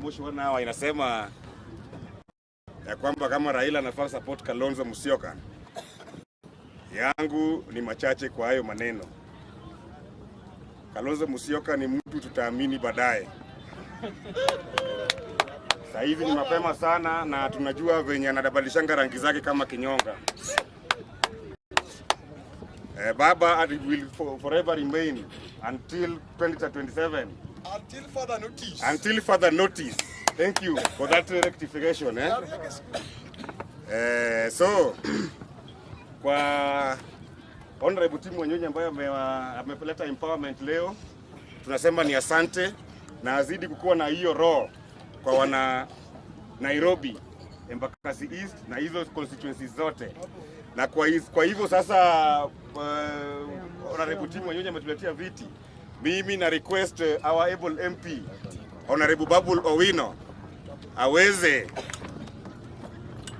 Kamoshi One Hour inasema ya kwamba kama Raila anafaa support Kalonzo Musyoka, yangu ni machache kwa hayo maneno. Kalonzo Musyoka ni mtu tutaamini baadaye. Saa hizi ni mapema sana, na tunajua venye anabadilishanga rangi zake kama kinyonga. Baba will forever remain until 2027. Until further notice. Until further notice. Thank you for that rectification. Eh? So kwa Honorable Tim Wanyonyi ambaye ameleta empowerment leo, tunasema ni asante na azidi kukuwa na hiyo roho kwa wana Nairobi, Embakasi East na hizo constituencies zote. Na kwa hivyo sasa Honorable Tim Wanyonyi ametuletea viti. Mimi na request our able MP Honorable Babu Owino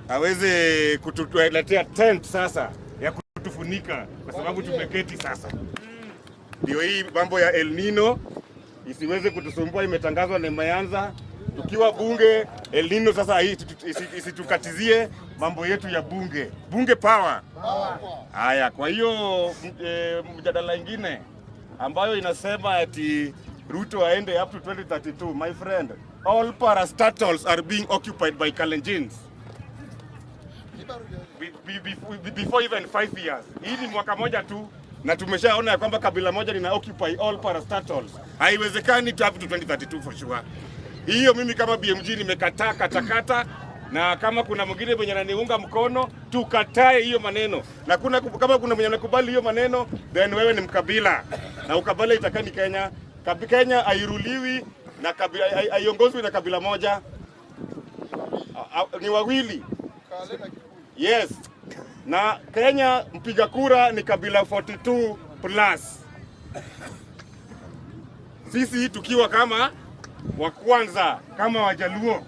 aweze kutuletea tent sasa ya kutufunika kwa sababu tumeketi sasa. Ndio hii mambo ya El Nino isiweze kutusumbua, imetangazwa na imeanza tukiwa bunge. El Nino sasa hii isitukatizie mambo yetu ya bunge. Bunge power. Haya, kwa hiyo mjadala ingine ambayo inasema ati Ruto aende up to 2032, my friend, all parastatals are being occupied by Kalenjins before even 5 years. Hii ni mwaka moja tu na tumeshaona ya kwamba kabila moja lina occupy all parastatals. Haiwezekani to up to 2032 for sure. Hiyo mimi kama BMG nimekataa katakata, na kama kuna mwingine mwenye ananiunga mkono tukatae hiyo maneno, na kama kuna mwenye anakubali hiyo maneno, then wewe ni mkabila na ukabila itakani Kenya. Kenya hairuliwi na kabila, haiongozwi na kabila moja. Ni wawili. Yes. Na Kenya mpiga kura ni kabila 42 plus. Sisi tukiwa kama wa kwanza kama Wajaluo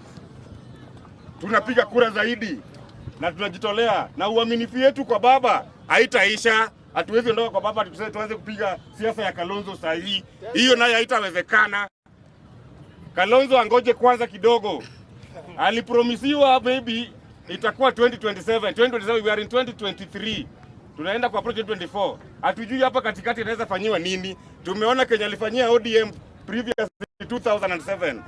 tunapiga kura zaidi na tunajitolea, na uaminifu yetu kwa baba haitaisha. Hatuwezi ondoka kwa baba tuanze kupiga siasa ya Kalonzo saa hii, hiyo nayo haitawezekana. Kalonzo angoje kwanza kidogo, alipromisiwa maybe itakuwa 2027. 2027, we are in 2023, tunaenda kwa approach 2024. Hatujui hapa katikati inaweza fanyiwa nini. Tumeona Kenya alifanyia ODM previous 2007.